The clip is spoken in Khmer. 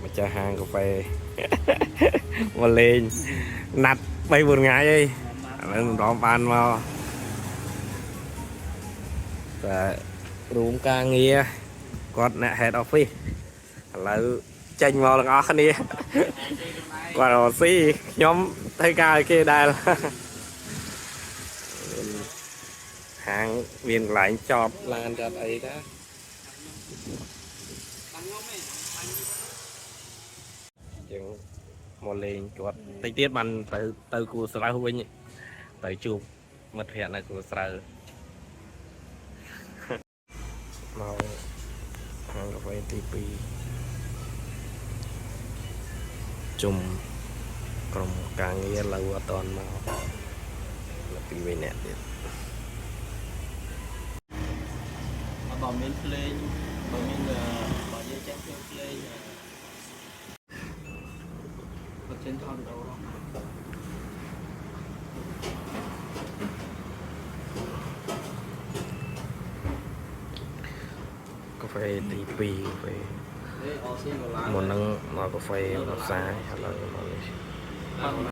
ម្ចាស់ហាងកាហ្វេ មកលេងណាត់3 4ថ្ងៃអីឥឡូវរំបានមកតែរួមការងារគាត់អ្នក head office ឥឡូវចេញមកទាំងអស់គ្នា គាត់រកស៊ីខ្ញុំធ្វើការឲ្យគេដែរ ហាងមានកន្លែងចតឡានចតអីដែរ យើងមកលេងគាត់តិចទៀតបានទៅទៅគូស្រូវវិញទៅជួបមិត្តភ័ក្តិនៅគូស្រូវ មកហាងកាហ្វេទី2ជុំក្រុមការងារលើអត់តន់មកនៅពីរនាក់ទៀត បើមានភ្លេងបើមានបើយើងចេះធ្វើភ្លេងបើចេញថតវីដេអូរ កាហ្វេទី2កាហ្វេ អេអស៊ីកូឡា មុនហ្នឹងមកកាហ្វេមកផ្សារឥឡូវមកនេះ បាន